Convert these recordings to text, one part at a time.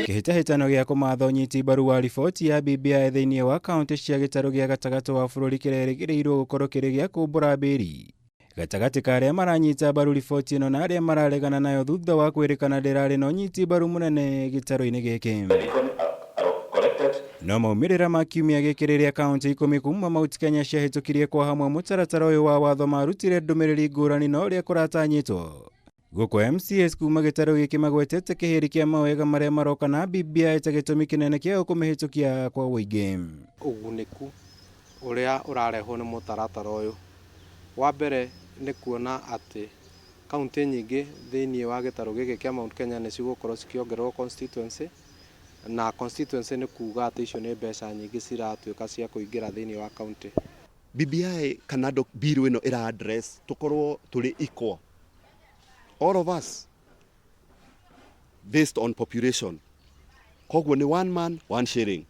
Kĩhĩtahĩtano gĩa kũmatha ũnyiti mbaru wa riboti ya BBI thĩinĩ wa kaunti cia gĩtarũ gĩa gatagatĩ wa bũrũri kĩrerĩgĩrĩirwo gũkorwo kĩrĩ gĩa kũmbũra mbĩri gatagatĩ ka arĩa maranyita mbaru riboti ĩno na arĩa mararegana nayo thutha wa kwĩrĩkana ndĩrarĩ na ũnyiti mbaru mũnene gĩtarũ-inĩ gĩkĩ. No maumĩrĩra ma kiumia gĩkĩ rĩrĩa kaunti 10 kuma Mount Kenya ciahĩtũkirie kwa hamwe mũtaratara ũyũ wa watho marutire ndũmĩrĩri ngũrani na ũrĩa kũratanyĩtwo. Gũkũ MCAs kuma gĩtarũ gĩkĩ magwetete kĩhĩri kĩa mawega marĩa maroka na BBI ta gĩtũmi kĩnene kĩa kũmĩhĩtũkia kwa ũingĩ. Ũgunĩku ũrĩa ũrarehwo nĩ mũtaratara ũyũ, wa mbere nĩ kuona atĩ kaunti nyingĩ thĩinĩ wa gĩtarũ gĩkĩ kĩa Mount Kenya nĩ cigũkorwo cikĩongererwo constituency, na constituency nĩ kuga atĩ icio nĩ mbeca nyingĩ ciratuĩka cia kũingĩra thĩinĩ wa kaunti. BBI kana bill ĩno ĩra address tũkorwo tũrĩ equal, all of us, based on population. Koguo nĩ one man, one shilling.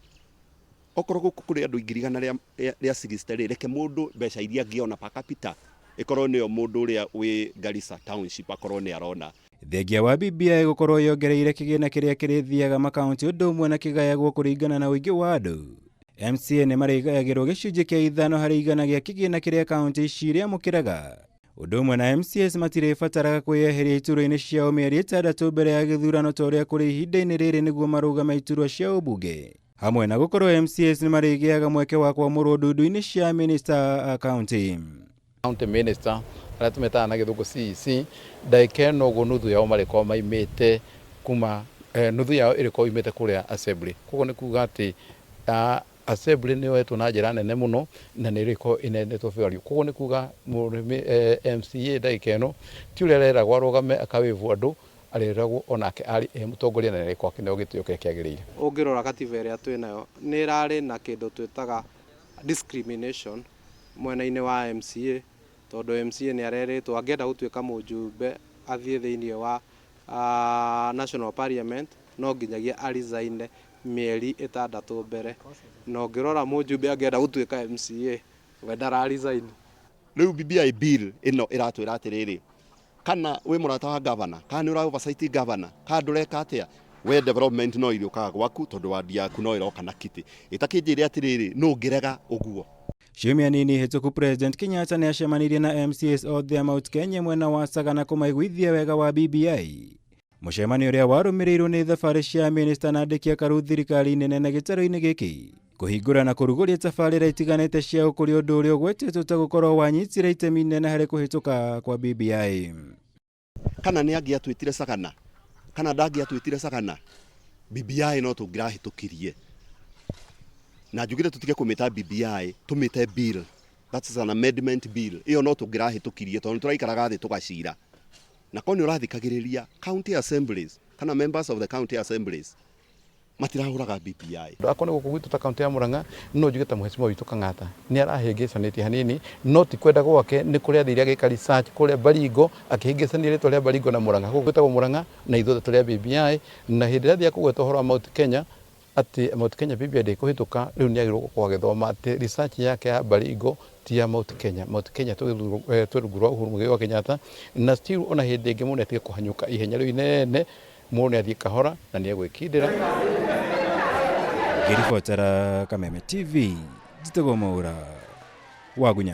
Okorwo gũkũ kũrĩ andũ 100,000 rĩa 60 rĩ, reke mũndũ mbeca iria angĩona per capita ĩkorwo nĩyo mũndũ ũrĩa wĩ Garissa township akorwo nĩ arona. Thengia wa BBI gũkorwo yongereire kĩgĩna kĩrĩa kĩrĩthiaga makaunti ũndũ ũmwe na kĩgayagwo kũringana na ũingĩ wa andũ. MCA nĩ marĩgayagĩrwo gĩcunjĩ kĩa 5% gĩa kĩgĩna kĩrĩa kaunti ici irĩamũkĩraga. Ũndũ ũmwe na MCAs matirĩbataraga kwĩyeheria iturwa-inĩ ciao mĩeri 6 mbere ya gĩthurano ta ũrĩa kũrĩ ihinda-inĩ rĩrĩ nĩguo marũgame iturwa cia ũmbunge. Hamwe na gũkorwo MCAs nĩ marĩgĩaga mweke wa kwamũrwo ndundu-inĩ cia minista a kaunti. County minister arĩa tũmetaga na gĩthũngũ CEC, ndagĩka ĩno ũguo nuthu yao marĩkorwo maimĩte kuma nuthu yao ĩrĩkorwo imĩte kũrĩa assembly. Koguo nĩ kuga atĩ assembly nĩ yoetwo na njĩra nene mũno na nĩ ĩrĩkorwo ĩnenetwo value. Koguo nĩ kuga MCA ndagĩka ĩno ti ũrĩa areragwo arũgame akawĩvu andũ, areragwo onake arĩ e mũtongoria na nĩarĩkorwo akĩneo gĩtĩo kĩrĩa kĩagĩrĩire. Ũngĩrora katiba ĩrĩa twĩnayo nĩ ĩrarĩ na kĩndũ twĩtaga discrimination mwena-inĩ wa MCA, tondũ MCA nĩ arerĩtwo angĩenda gũtuĩka mũjumbe athiĩ thĩinĩ wa National Parliament no nginyagia a resign mĩeri 6 mbere, na ũngĩrora mũjumbe angĩenda gũtuĩka MCA we ndara resign. Rĩu BBI bill ĩno ĩratwĩra atĩrĩrĩ, kana wĩ mũrata wa governor, kana nĩ ũra oversight governor, kana ndũreka atĩa, we development no iriũkaga gwaku tondũ wadi yaku no ĩroka na kiti. Ĩtakĩnjĩre atĩrĩrĩ, nũ ũngĩrega ũguo? Ciumia nini hĩtũku President Kenyatta nĩ acemanirie na MCAs othe a Mount Kenya mwena wa Sagana kũmaiguithia wega wa BBI. Mũcemanio ũrĩa warũmĩrĩirwo nĩ thabarĩ cia minista na andĩki akaru thirikari-inĩ nene gĩtarũ-inĩ gĩkĩ kũhingũra na kũrugũria tabarĩra itiganĩte cia ũkũria, ũndũ ũrĩa ũgwetetwo ta gũkorwo wanyitire itemi inene harĩ kũhĩtũka kwa BBI. Kana nĩ angĩatwĩtire Sagana, kana ndangĩatwĩtire Sagana, BBI no tũngĩrahĩtũkirie. Na njugire tũtige kũmĩta BBI, tũmĩte bill. That is an amendment bill. Ĩyo no tũngĩrahĩtũkirie tondũ nĩtũraikaraga thĩ tũgacira. Na korwo nĩ ũrathikagĩrĩria county assemblies kana members of the county assemblies matirahũraga BBI. Akorwo nĩ gũkũ gwitũ ta kaunti ya Murang'a, no njuge ta mheshimiwa witũ Kang'ata nĩ arahĩngĩcanĩtie hanini, no ti kwenda gwake, nĩ kũrĩa athire agĩka research kũrĩa Baringo, akĩhĩngĩcania rĩtwa rĩa Baringo na Murang'a. Gũkũ gwĩtagwo Murang'a na ithuothe tũrĩ a BBI, na hĩndĩ ĩrĩa athiaga kũgweta ũhoro wa Mount Kenya atĩ Mount Kenya BBI ndĩkũhĩtũka, rĩu nĩ agĩrĩirwo gũkorwo agĩthoma atĩ research yake ya Baringo ti ya Mount Kenya. Mount Kenya twĩ rungu rwa Uhuru Muigai wa Kenyatta, na still ona hĩndĩ ĩngĩ mũndũ nĩ atige kũhanyũka ihenya rĩu inene, mũndũ nĩ athiĩ kahora na nĩ egwĩkindĩra. Ngĩribotera Kameme TV, njĩtagwo Mwaura Wagunya.